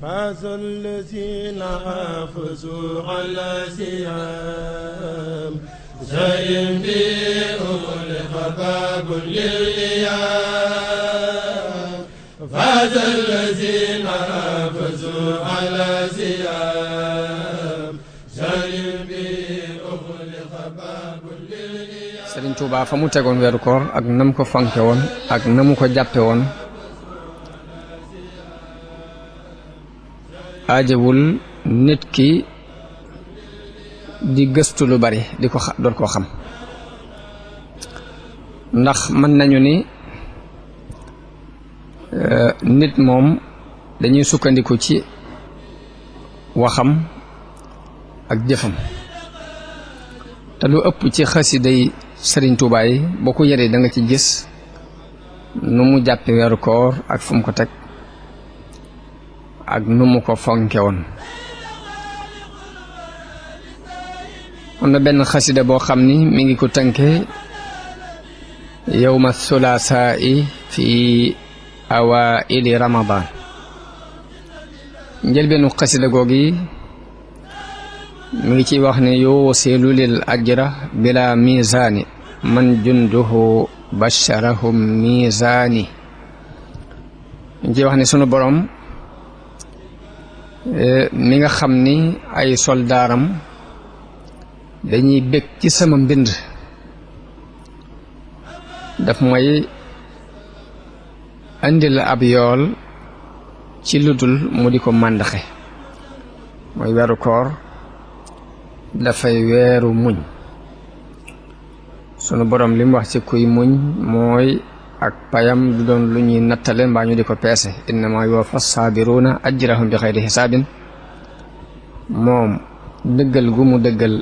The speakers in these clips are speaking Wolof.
فاز الذين حافظوا على سيام زين بهم الخباب للإيام فاز الذين حافظوا على سيام زين بهم الخباب للإيام. Sëriñ Tuubaa fa mu tegoon weeru koor ak nam ko fanke woon ak namu ko jàppe woon aajewul nit ki di gëstu lu bari di ko doon koo xam ndax mën nañu ni nit moom dañuy sukkandiku ci waxam ak jëfam te lu ëpp ci xasida yi Sëriñ Tuubaa yi boo ko yëree da nga ci gis nu mu jàppe weeru koor ak fu mu ko teg ak nu mu ko fonke woon. am na benn xasida boo xam ni mi ngi ko tënke yawma thulathaa'i fi awaa'ili ramadan njëlbeenu xasida googi mi ngi ciy wax ne yuusilu lil ajra bila mizaani man junduhu basharahum mizaani mi ngi ciy wax ne sunu borom mi nga xam ni ay soldaaram dañuy bég ci sama mbind daf mooy andil ab yool ci ludul mu di ko màndaxe mooy weeru koor dafay weeru muñ sunu borom li mu wax ci kuy muñ mooy ak payam du doon lu ñuy nattale mbaa ñu di ko peese innama yuwaffa saabiruna ajrahum bi xayri xisaabin moom dëggal gu mu dëggal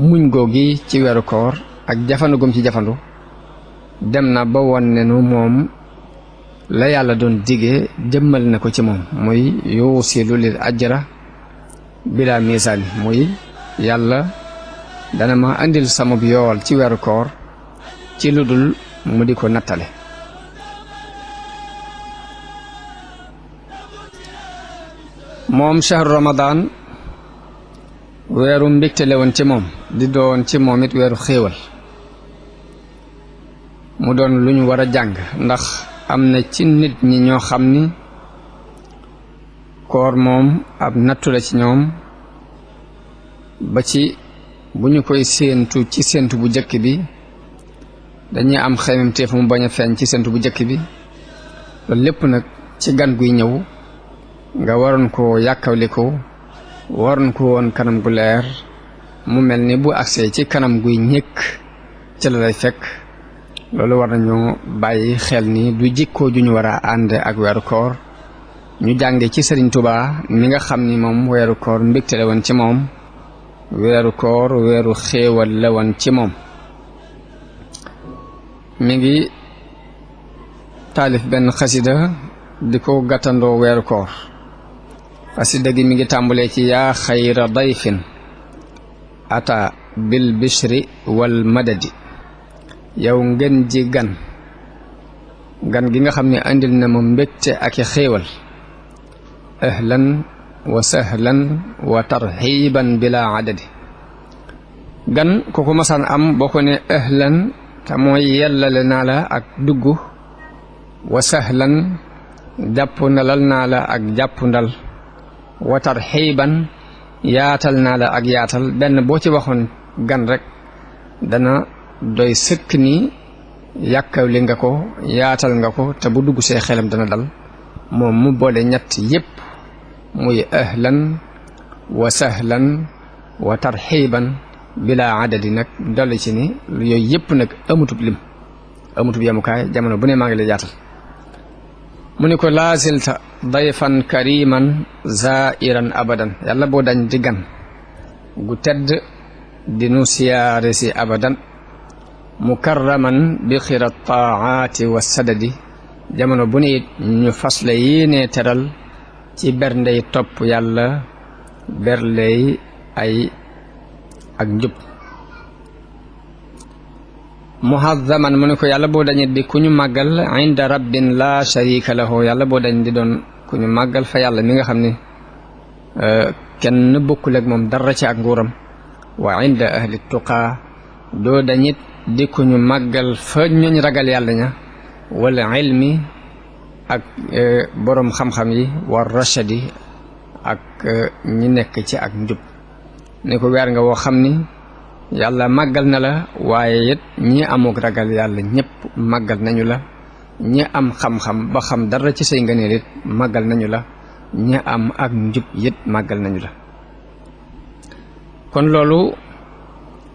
muñ googi ci weeru koor ak jafandu gum ci jafandu dem na ba won ne nu moom la yàlla doon digee jëmmal na ko ci moom muy yuusilu lil ajra bila misaani muy yàlla dana ma andil sama yool ci weeru koor ci lu dul mu di ko nattale moom shahru ramadan weeru mbégte la woon ci moom di doon ci moom it weeru xéewal mu doon lu ñu war a jàng ndax am na ci nit ñi ñoo xam ni koor moom ab nattu la ci ñoom ba ci bu ñu koy séentu ci séentu bu jëkk bi dañuy am xememteef mu bañ a feeñ ci séentu bu jëkk bi loolu lépp nag ci gan guy ñëw nga waroon ko yàkkawli ko waroon ko woon kanam gu leer mu mel ni bu agsee ci kanam guy ñëkk ci la lay fekk loolu war nañoo bàyyi xel ni du jikkoo ju ñu war a ànde ak weeru koor ñu jànge ci Sëriñ Tuubaa mi nga xam ni moom weeru koor mbégte la woon ci moom weeru koor weeru xéewal la woon ci moom mi ngi taalif benn xasida di ko gàttandoo weeru koor xasida gi mi ngi tàmbalee ci yaa xayra dayfin ata bil bishri wal madadi yow ngeen ji gan gi nga xam ne andil na ma mbégte ak i xéewal ahlan wa sahlan wa tarxiiban bila adadi gan ku ko masaan am boo ko ne ahlan te mooy yellale naa la ak dugg wa sahlan jàpp ndalal naa la ak jàpp ndal wa tarxiiban yaatal naa la ak yaatal benn boo ci waxoon gan rek dana doy sëkk ni yàkkawli nga ko yaatal nga ko te bu dugg see xelam dana dal moom mu boole ñett yépp muy ahlan wa sahlan wa tarxiiban bila adadi nag dolli ci ni yooyu yépp nag amutub lim amutub yemukaay jamono bu ne maa ngi lay yaatal mu ni ko laasilta dayfan kariman zairan abadan yàlla boo dañ di gan gu tedd di nu siyaare si abadan mukarraman bi xira taaati wa sadadi jamono bu ne it ñu fas la yéenee teral ci berndey topp yàlla berley ay ak njub muhazzaman mu ne ko yàlla boo dañet di ku ñu màggal inda rabbin la sharika lahu yàlla boo dañ di doon ku ñu màggal fa yàlla mi nga xam ne kenn bokkul ak moom dara ci ak nguuram wa inda ahli tuqaa doo dañit di ku ñu màggal fa ñooñ ragal yàlla ña wala ilmi ak boroom xam-xam yi war rachadi ak ñi nekk ci ak njub ne ko weer nga woo xam ni yàlla màggal na la waaye it ñi amuk ragal yàlla ñëpp màggal nañu la ñi am xam-xam ba xam dara ci say ngëneel it màggal nañu la ñi am ak njub it màggal nañu la kon loolu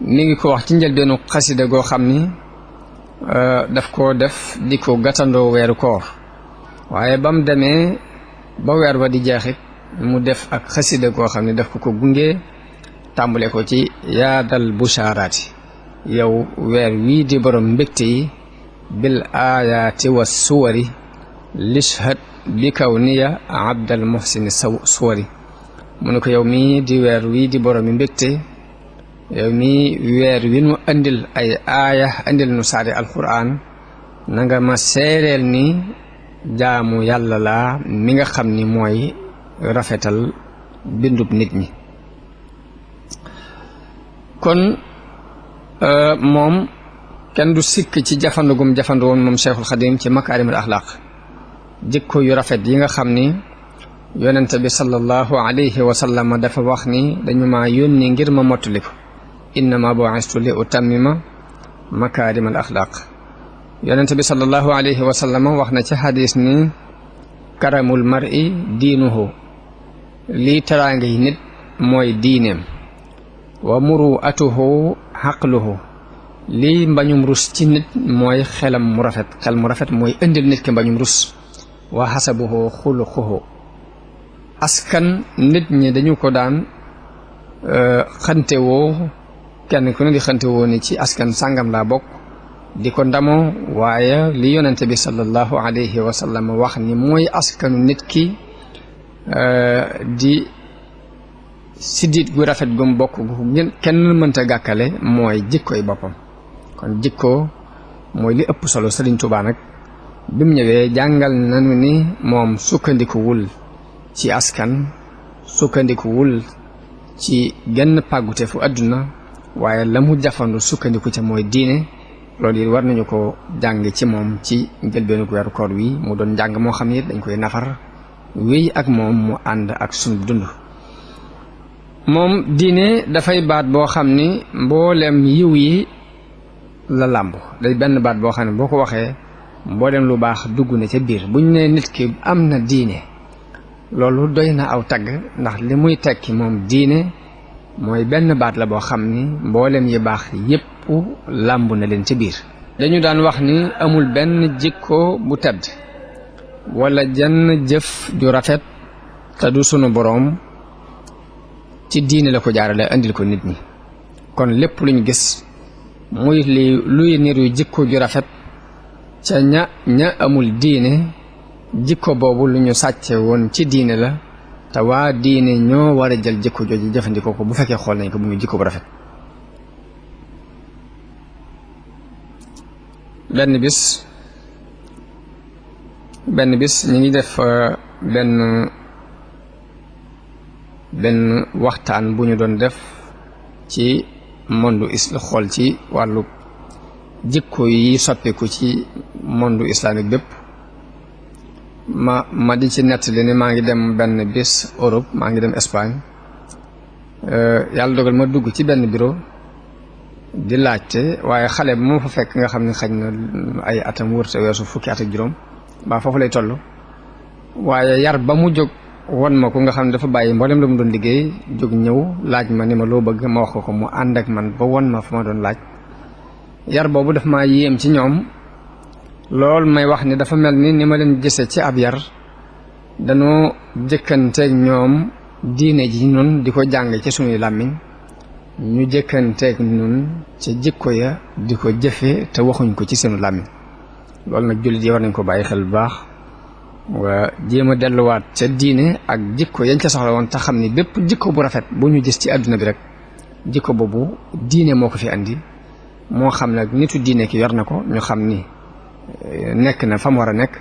mi ngi ko wax ci njëlbeenu xasida goo xam ni daf koo def di ko gàttandoo weeru koor waaye ba mu demee ba weer wa di jeexit mu def ak xasida goo xam ne daf ko gunge tàmbale ko ci yaadal bushaaraati yow weer wii di borom mbégte yi bil aayaati wa suwari lishhad bi kaw niya abdal muhsini suwari mu ne ko yow mii di weer wii di borom mbégte yow mii weer wi nu andil ay aaya andil nu saari alquran na nga ma seereel ni jaamu yàlla laa mi nga xam ni mooy rafetal bindub nit ñi kon moom kenn du sikk ci jafandugum jafandu woon moom Cheikhul Xadim ci makaarimul axlaaq jikko yu rafet yi nga xam ni yonent bi sallallahu alayhi wa sallam dafa wax ni dañu ma yónni ngir ma mottali ko innama bu'istu li utammima makaarimal axlaaq yonent bi sallallahu alayhi wa sallam wax na ci xadis ni karamul mar'i diinuhu lii teraanga yi nit mooy diineem wa muru'atuhu xaqluhu lii mbañum rus ci nit mooy xelam mu rafet xel mu rafet mooy indil nit ki mbañum rus wa xasabuhu xuluquhu askan nit ñi dañu ko daan xantewoo kenn ku ne di xantewoo ni ci askan sàngam laa bokk di ko ndamoo waaye li yonente bi sallallahu alayhi wa sallam wax ni mooy askanu nit ki di siddiit gu rafet gum bokk gu kenn mënta gàkkale mooy jikkoy boppam kon jikko mooy li ëpp solo Sëriñ Tuubaa nag bi mu ñëwee jàngal nañu ni moom sukkandikuwul ci askan sukkandikuwul ci genn pàggute fu àdduna waaye la mu jafandu sukkandiku ca mooy diine loolu it war nañu ko jàng ci moom ci njëlbeenu weeru koor wi mu doon njàng moo xam ne dañ koy nafar wéy ak moom mu ànd ak sunu dund moom diine dafay baat boo xam ni mboolem yiw yi la làmb day benn baat boo xam ne boo ko waxee mboolem lu baax dugg na ca biir buñ ne nit ki am na diine loolu doy na aw tagg ndax li muy tekki moom diine mooy benn baat la boo xam ni mboolem yi baax yépp làmb na leen ca biir dañu daan wax ni amul benn jikko bu tedd wala jenn jëf ju rafet te du sunu boroom ci diine la ko jaarale andil ko nit ñi kon lépp luñ gis muy luy niru jikko ju rafet ca ña amul diine jikko boobu lu ñu sàcce woon ci diine la te waa diine ñoo war a jël jikko jooju jëfandikoo ko bu fekkee xool nañ ko bu muy jikko bu rafet benn bis ñu ngi def benn waxtaan bu ñu doon def ci monde xool ci wàllu jikko yi soppiku ci monde islamique bépp ma di ci nettali ni maa ngi dem benn bis Europe maa ngi dem Espagne yàlla dogal ma dugg ci benn bureau di laajte waaye xale bi moo fa fekk nga xam ne xaj na ay atam wërta weesu fukki at ak juróom ba foofu lay toll waaye yar ba mu jóg won ma ko nga xam ne dafa bàyyi mboolem la mu doon liggéey jóg ñëw laaj ma ni ma loo bëgg ma wax ko mu ànd ak man ba won ma fa ma doon laaj yar boobu daf maa yéem ci ñoom lool may wax ni dafa mel ni ma leen gise ci ab yar dañoo jëkkanteeg ñoom diine ji nun di ko jàng ci sunuy làmmiñ ñu jëkkanteeg nun ca jikko ya di ko jëfe te waxuñ ko ci sunu làmmiñ loolu nag jullit yi war nañ ko bàyyi xel bu baax waa jéem a delluwaat ca diine ak jikko yañ ca soxla woon te xam ni bépp jikko bu rafet bu ñu gis ci àdduna bi rek jikko boobu diine moo ko fi andi moo xam nag nitu diine ki yor na ko ñu xam ni nekk na fa mu war a nekk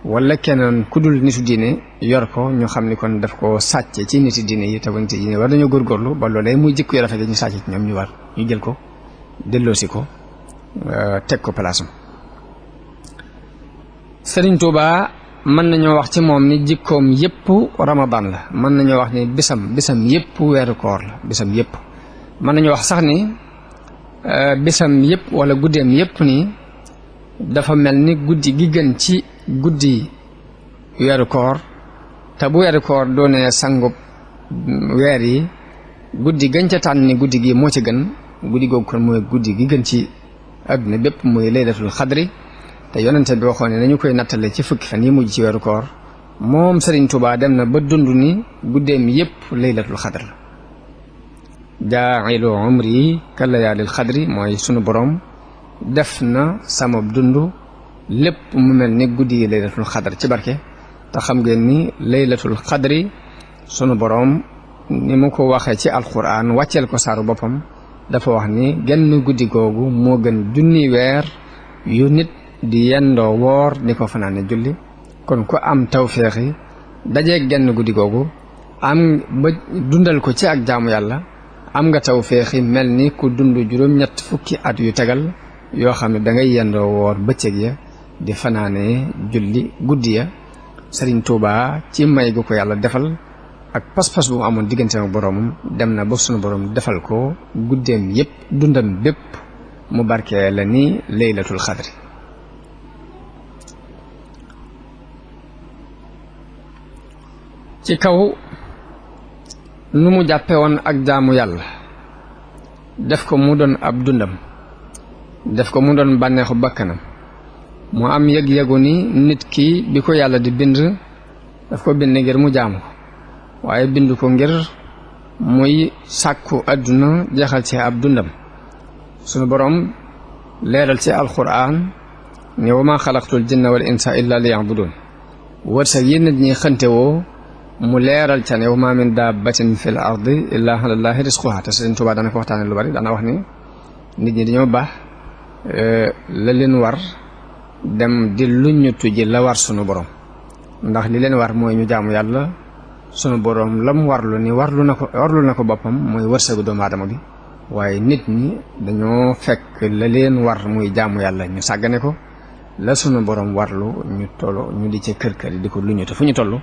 wala keneen ku dul nitu diine yor ko ñu xam ni kon daf ko sàcce ci niti diine yi te ba niti diine war nañoo góorgóorlu ba loolee muy jikko yu rafet yi ñu sàcce ci ñoom ñu jël ko delloosi ko teg ko palaasam. Sëriñ Tuubaa mën nañoo wax ci moom ni jikkoom yépp Ramadan la, mën nañoo wax ni bisam yépp weeru koor la, bisam yépp mën nañoo wax sax ni bisam yépp wala guddeem yépp ni dafa mel ni guddi gi gën ci guddi weeru koor, te bu weeru koor doonee sangub weer yi guddi gën ca tànn ni guddi gi moo ci gën, guddi googu kon mooy guddi gi gën ci àdduna bépp muy laylatul xadri. te yonente bi waxoon ne nañu koy nattale ci fukki fan yi mujj ci weeru koor, moom Sëriñ Tuubaa dem na ba dund ni guddeem yépp laylatul xadr la. jaa'ilu umri ka layaalil xadri mooy sunu borom def na sama dund lépp mu mel ni guddi yi laylatul xadr ci barke. te xam ngeen ni laylatul xadri sunu borom ni mu ko waxee ci alquran wàcceel ko saaru boppam dafa wax ni genn guddi googu moo gën junni weer yu nit di yendoo woor di ko fanaane julli. kon ku am tawféexi dajeeg genn guddi googu am ba dundal ko ci ak jaamu yàlla, am nga tawféexi mel ni ku dund juróom-ñett fukki at yu tegal yoo xam ne da ngay yendoo woor bëccëg ya di fanaane julli guddi ya. Sëriñ Tuubaa ci may gu ko yàlla defal ak pas-pas bu mu amoon diggante ak boroomam dem na ba sunu boroom defal ko guddeem yépp dundam bépp mu barkee la ni laylatul xadri. ci kaw nu mu jàppe woon ak jaamu yàlla, def ko mu doon ab dundam, def ko mu doon bànneexu bakkanam, mu am yëg-yëgu ni nit ki bi ko yàlla di bind daf ko bind ngir mu jaamu ko, waaye bind ko ngir muy sàkku àdduna jeexal ci ab dundam. sunu boroom leeral ci alquran ne wa ma xalaqtul jinna wal insa illa liya'budun. wërsëg yi nit ñi xëntewoo mu leeral ca ne wa ma min dabbatin fil ardi illa ala llahi rizquha. te Sëriñ Tuubaa dana ko waxtaane lu bari, dana wax ni nit ñi dañoo baax la leen war dem di luññutu ji la war sunu borom, ndax li leen war mooy ñu jaamu yàlla. sunu borom lam warlu ni warlu na ko boppam mooy wërsëgu doomu aadama bi, waaye nit ñi dañoo fekk la leen war muy jaamu yàlla ñu sàggane ko, la sunu borom warlu ñu di ci kër di ko luññutu fu ñu toll.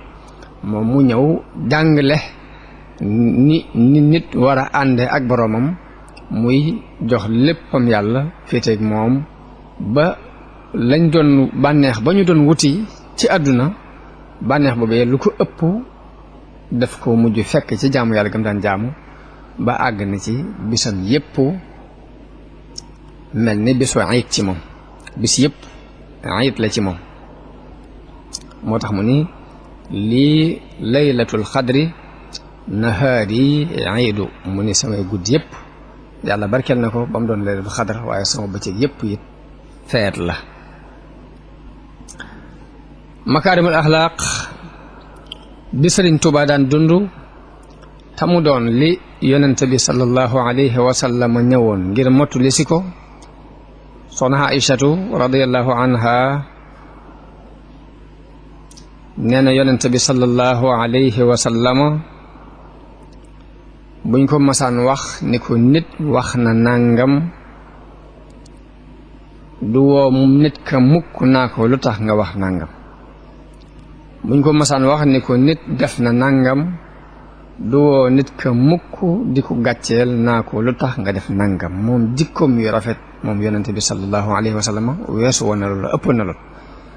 moom mu ñëw jàngale ni nit war a ànde ak boroomam, muy jox léppam yàlla féeteeg moom ba lañ doon bànneex ba ñu doon wuti ci àdduna, bànneex boobee lu ko ëpp daf ko mujj fekk ci jaamu yàlla gam daan jaamu, ba àgg na ci bisam yépp mel ni bisu ayit ci moom, bis yépp ayit la ci moom. moo tax mu ni lii laylatul xadri nahaari iidu, mu ni samay guddi yépp yàlla barkeel na ko ba mu doon laylatul xadr, waaye sama bëccëg yépp it feet la. makaarimul axlaaq bi Sëriñ Tuubaa daan dund te mu doon li yonente bi sallallahu alayhi wa sallam ñëwoon ngir mottu li si ko. soxna Aïchatu radiyallahu anha nee na yonente bi sallallahu alayhi wa sallam buñ ko masaan wax ni ko nit wax na nàngam du woo nit ka mukk naa ko lu tax nga wax nàngam. buñ ko masaan wax ni ko nit def na nàngam du woo nit ka mukk di ko gàcceel naa ko lu tax nga def nàngam. moom jikkoom yu rafet moom yonente bi sallallahu alayhi wa sallam weesu woon na loolu, ëpp na loolu.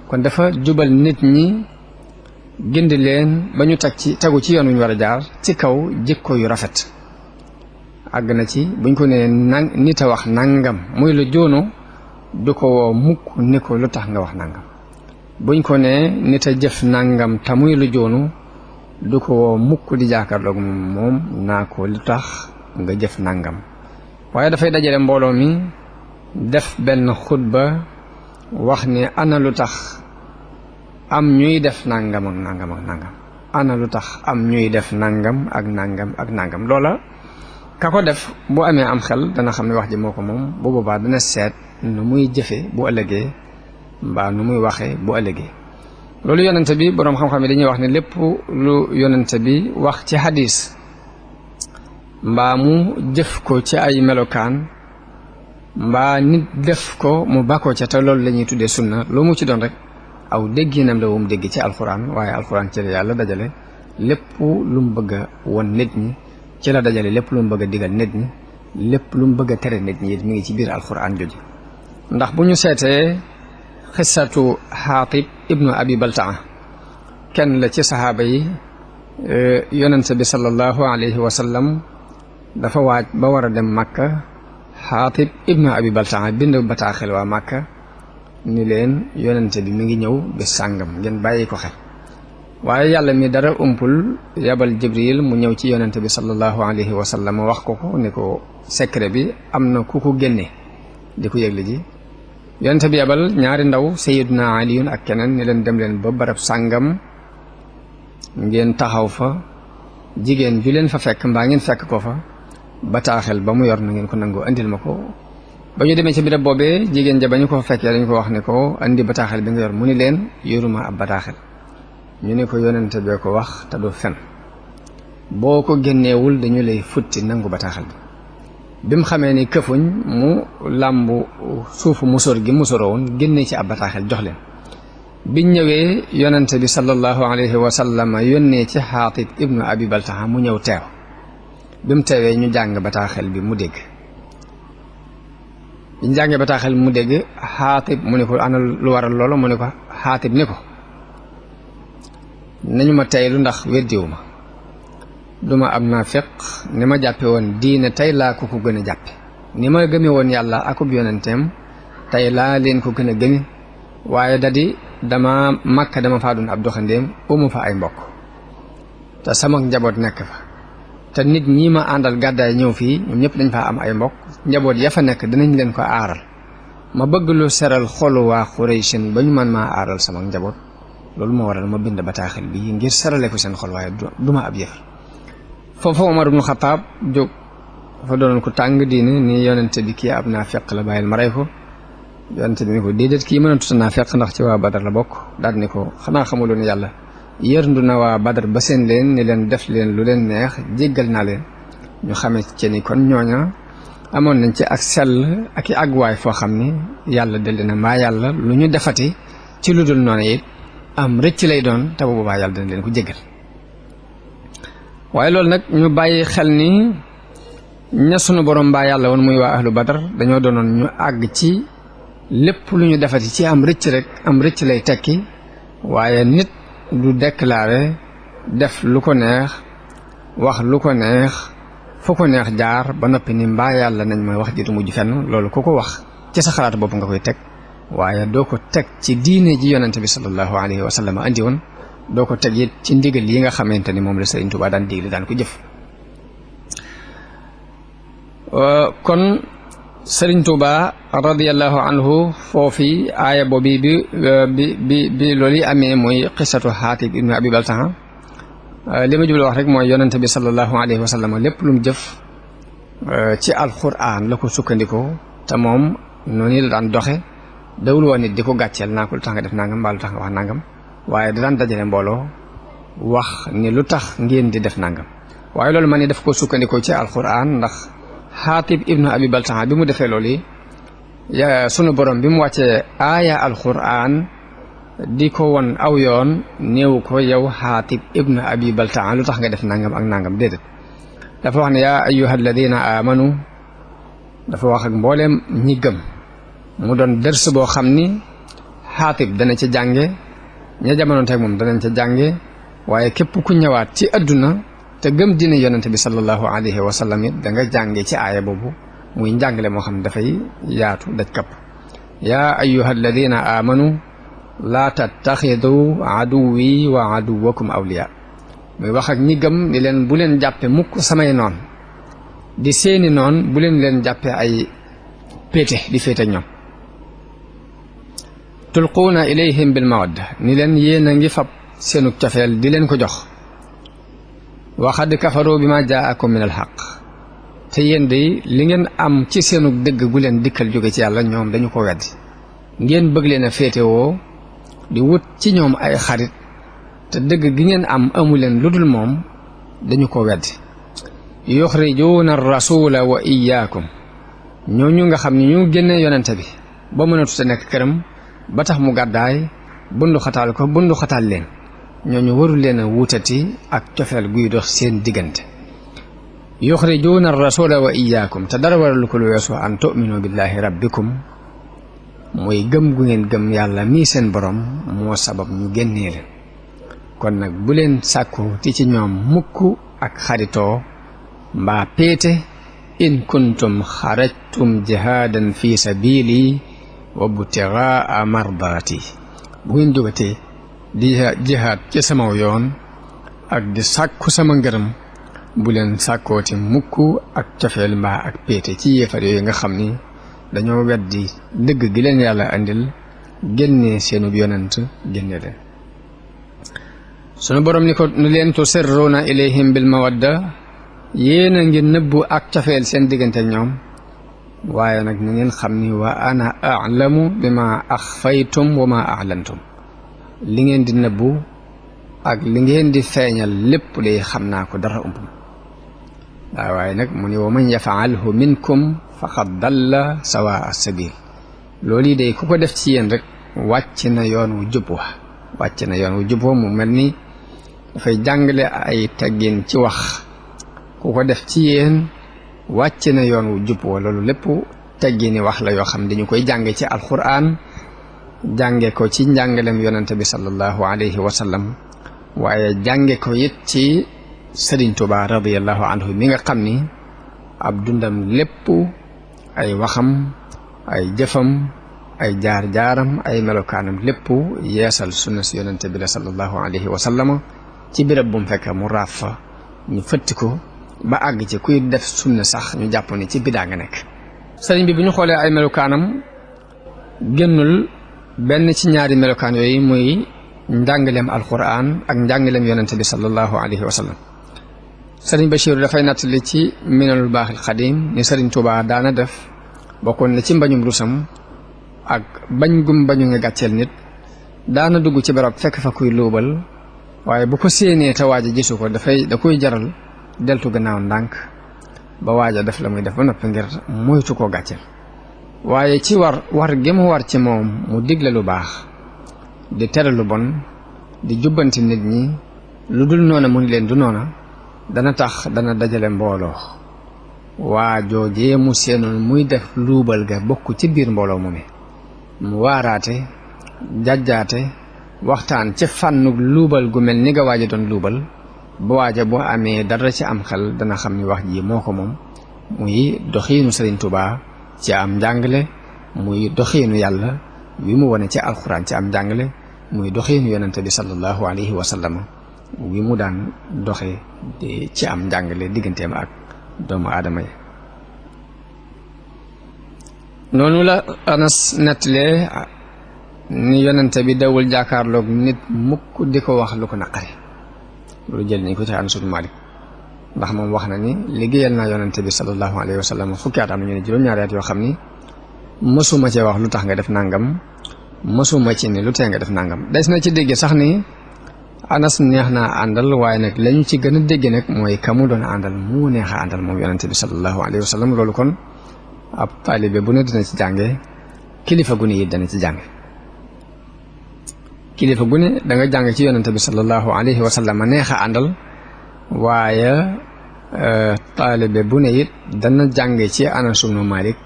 kon dafa jubal nit ñi gindi leen ba ñu tegu ci yoon wu ñu war a jaar ci kaw jikko yu rafet. àgg na ci buñ ko nee nit a wax nàngam muy lu joonu du ko woo mukk ni ko lu tax nga wax nàngam. buñ ko nee nit a jëf nàngam te muy lu joonu du ko woo mukk di jàkkaarloog moom naa ko lu tax nga jëf nàngam. waaye dafay dajale mbooloo mi def benn xutba wax ni ana lu tax am ñuy def nàngam ak nàngam ak nàngam, ana lu tax am ñuy def nàngam ak nàngam ak nàngam. loola ka ko def bu amee am xel dana xam ne wax ji moo ko moom, bu boobaa dana seet nu muy jëfe bu ëllëgee mbaa nu muy waxee bu ëllëgee. loolu yonente bi boroom xam-xam yi dañuy wax ne lépp lu yonente bi wax ci hadis mbaa mu jëf ko ci ay melokaan mbaa nit def ko mu bàkkoo ca te loolu la ñuy tuddee sunna loo mu ci doon rek aw dégginam la wum dégg ci alxuraan waaye alxuraan ci la yàlla dajale lépp lu mu bëgg a won nit ñi ci la dajale lépp lu mu bëgg a digal nit ñi lépp lu mu bëgg a tere nit ñi mi ngi ci biir alxuraan jooju ndax bu ñu seetee xissatu xaatib ibnu abi baltaa kenn la ci saxaaba yi yonente bi sallallahu alayhi wa sallam dafa waaj ba war a dem Makka xaatib ibnu abi baltaa bind bataaxel waa Makka ni leen yonente bi mi ngi ñëw bis sàngam ngeen bàyyi ko xel waaye yàlla mi dara umpul yabal jibril mu ñëw ci yonente bi sallallahu alayhi wa sallam wax ko ni ko secret bi am na ku ko génne di ko yëgle ji yonente bi yabal ñaari ndaw sayiduna aliyun ak keneen ni leen dem leen ba barab sàngam ngeen taxaw fa jigéen ju leen fa fekk mbaa ngeen fekk ko fa bataaxel ba mu yor na ngeen ko nangoo andil ma ko ba ñu demee ci birab boobee jigéen ja ba ñu ko fekkee dañu ko wax ne ko andi bataaxel bi nga yor mu ni leen yoruma ab bataaxel ñu ne ko yonente bee ko wax te du fen boo ko génneewul dañu lay futti nangu bataaxel bi mu xamee ni këfuñ mu làmbu suufu musóor gi musóoroo woon génne ci ab bataaxel jox leen biñ ñëwee yonente bi sallallahu alayhi wa sallam yónnee ci xaatib ibnu abi baltaha mu ñëw teew bi mu teewee ñu jàng bataaxel bi mu dégg biñ jàngee bataaxel mu dégg xaatib mu ne ko ana lu waral loolu mu ne ko xaatib ni ko nañu ma teylu ndax weddiwu ma duma am naafiq ni ma jàppe woon diine tey laa ko gën a jàppe ni ma gëme woon yàlla akub yonenteem tey laa leen ko gën a gëme waaye dadi dama Makka dama faa doon ab doxandéem umu fa ay mbokk te sama njaboot nekk fa te nit ñi ma àndal gàddaay ñëw fii ñoom ñëpp dañ faa am ay mbokk njaboot ya fa nekk dinañ leen ko aaral ma bëgg lu seral xolu waa Xuraysin ba ñu man maa aaral sama njaboot loolu moo waral ma bind bataaxel bi ngir sarale ko seen xol waaye duma ab yëfar foofu Omar ibnu Xataab jóg dafa doonoon ko tàng diine ni yonente bi kii ab naafiq la bàyyil ma rey ko yonente bi ni ko déedéet kii mën a tuta naafiq ndax ci waa Badar la bokk daal ni ko xanaa xamuloon yàlla yërndu na waa Badar ba seen leen ni leen def leen lu leen neex jéggal naa leen ñu xamee ci ni kon ñooña amoon nañ ci ak sell ak i àgguwaay foo xam ni yàlla delli na maa yàlla lu ñu defati ci lu dul noonu it am rëcc lay doon te bu boobaa yàlla dana leen ko jéggal waaye loolu nag ñu bàyyi xel ni ña sunu borom mbaa yàlla woon muy waa ahlu Badar dañoo doonoon ñu àgg ci lépp lu ñu defati ci am rëcc rek am rëcc lay tekki waaye nit du déclaré def lu ko neex wax lu ko neex fu ko neex jaar ba noppi ni mbaa yàlla nañ ma wax ji du mujj fenn loolu ku ko wax ci sa xalaat bopp nga koy teg waaye doo ko teg ci diine ji yonente bi sallallahu alayhi wa sallam andi woon doo ko teg it ci ndigal yi nga xamante ni moom la Sëriñ Tuubaa daan digle daan ko jëf kon Sëriñ Tuubaa radiyallahu anhu foofi aaya boobi bi loolu yi amee mooy xisatu Xaatib ibnu Abi Baltaha li ma jublu wax rek mooy yonente bi sallallahu alayhi wa sallam lépp lu mu jëf ci alquran la ko sukkandikoo te moom noonu la daan doxe dawul woon nit di ko gàcceel naa ko lu tax nga def nangam mbaa lu tax nga wax nangam waaye da daan dajale mbooloo wax ni lu tax ngeen di def nangam waaye loolu man ni daf ko sukkandikoo ci alquran ndax Xaatib ibnu Abi Baltaha bi mu defee loolu yi sunu borom bi mu wàccee aaya alquran di ko won aw yoon néew ko yow Xaatib ibnu Abi Baltaha lu tax nga def nangam ak nangam déedéet dafa wax ne yaa ayyuha alladina amanu dafa wax ak mbooleem ñi gëm mu doon dërs boo xam ni Xaatib dana ca jànge ña jamonoon teg moom danañ ca jànge waaye képp ku ñëwaat ci adduna te gëm dina yonente bi sallallahu alayhi wa sallam it da nga jànge ci aaya boobu muy njàngale moo xam ne dafay yaatu daj kapp yaa ayyuha alladina amanu laa tattaxidu aduwi wa aduwakum awliya muy wax ak ñi gëm ni leen bu leen jàppe mukk samay noon di seeni noon bu leen jàppe ay péete di féete ak ñoom tulquuna ilayhim bil mawadda ni leen yéen a ngi fab seenu cofeel di leen ko jox waxad kafaru bi ma jaakum min al xaq te yéen de li ngeen am ci seenu dëgg gu leen dikkal jóge ci yàlla ñoom dañu ko weddi ngeen bëgg leen a féetewoo di wut ci ñoom ay xarit te dëgg gi ngeen am amu leen lu dul moom dañu ko weddi yuxrijuuna ar-rasula wa iyaakum ñooñu nga xam ne ñu génne yonente bi ba mënatu te nekk këram ba tax mu gàddaay bundu xataal leen ñooñu warul leen a wutati ak cofeel guy dox seen diggante yuxrijuuna ar-rasula wa iyaakum te dara waralu ko lu weesu an tu'minu billahi rabbikum mooy gëm gu ngeen gëm yàlla mii seen borom moo sabab ñu génnee leen kon nag bu leen sàkku ti ci ñoom mukk ak xaritoo mbaa péete in kuntum xarajtum jihaadan fi sabili wa butigaa mardaati bu ngeen jógatee di jihaad ci sama yoon ak di sàkku sama ngërëm bu leen sàkkooti mukk ak cofeel mbaa ak péete ci yéefar yooyu nga xam ni dañoo weddi dëgg gi leen yàlla andil génne seenub yonent génne leen sunu borom ni ko nu leen tusirruuna ilayhim bil mawadda yéen a ngi nëbbu ak cofeel seen diggante ak ñoom waaye nag na ngeen xam ni wa ana a'lamu bima axfaytum wa ma a'lantum li ngeen di nëbbu ak li ngeen di feeñal lépp day xam naa ko dara ump waaye nag mu ni wa man yafaalhu minkum faqad dalla sawaa sabil loolu yi day ku ko def ci yéen rek wàcc na yoon wu jub wa mu mel ni dafay jàngale ay teggin ci wax ku ko def ci yéen wàcc na yoon wu jub wa loolu lépp teggini wax la yoo xam dañu koy jànge ci alquran jànge ko ci njàngalem yonente bi sallallahu alayhi wa sallam waaye jànge ko it ci Sëriñ Tuubaa radiyallahu anhu mi nga xam ni ab dundam lépp ay waxam ay jëfam ay jaar-jaaram ay melokaanam lépp yeesal sunna si yonente bi la sallallahu alayhi wa sallam ci béréb bu mu fekk mu raaf fa ñu fëtti ko ba àgg ci kuy def sunna sax ñu jàpp ni ci bidaa nga nekk sëriñ bi bu ñu xoolee ay melokaanam génnul benn ci ñaari melokaan yooyu muy njàngaleem alquran ak njàngaleem yonente bi sallallahu alayhi wa sallam sëriñ Bachir dafay nattali ci minanul baaxil xadim ni sëriñ Tuubaa daana def bokkoon na ci mbañum rusam ak bañ gum bañu nga gàcceel nit daana dugg ci barab fekk fa kuy luubal waaye bu ko séenee te waaja gisu ko da koy jaral deltu gannaaw ndànk ba waaja def la muy def ba noppi ngir moytu koo gàcceel waaye ci war gi mu war ci moom mu digle lu baax di tere lu bon di jubbanti nit ñi lu dul noona mu ni leen du noona dana tax dana dajale mbooloo waa joojee mu seenoon muy def luubal ga bokk ci biir mbooloo mu waaraate jàjjaate waxtaan ci fànnu luubal gu mel ni nga waaja doon luubal ba waaja boo amee dara ci am xel dana xam ni wax ji moo ko moom muy doxiinu Sëriñ Tuubaa ci am njàngale muy doxiinu yàlla wi mu wone ci alxuraan ci am njàngale muy doxiinu yonente bi sallallahu alayhi wa sallam wi mu daan doxe ci am njàngale digganteem ak doomu aadama yi noonu la Anas nettalee ni yonente bi dawul jàkkaarloog nit mukk di ko wax lu ko naqari loolu jël nañ ko ci Anas ibn Malik ndax moom wax na ni liggéeyal naa yonente bi sallallahu alayhi wa sallam fukki at am na ñu ne juróom-ñaari at yoo xam ni mësuma cee wax lu tax nga def nangam mësuma ci ni lu tee nga def nangam des na ci dégg sax ni Anas neex naa àndal waaye nag lañu ci gën a dégg nag mooy ka mu doon àndal mu neex a àndal moom yonente bi sallallahu alayhi wa sallam loolu kon ab taalibe bu ne dina ci jànge kilifa gu ne it dana ci jànge kilifa gu ne da nga jàng ci yonente bi sallallahu alayhi wa sallam neex a àndal waaye taalibe bu ne it dana jànge ci Anas ibn Malik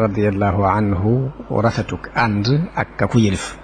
radiyallahu anhu rafetuk ànd ak ka ku yëlif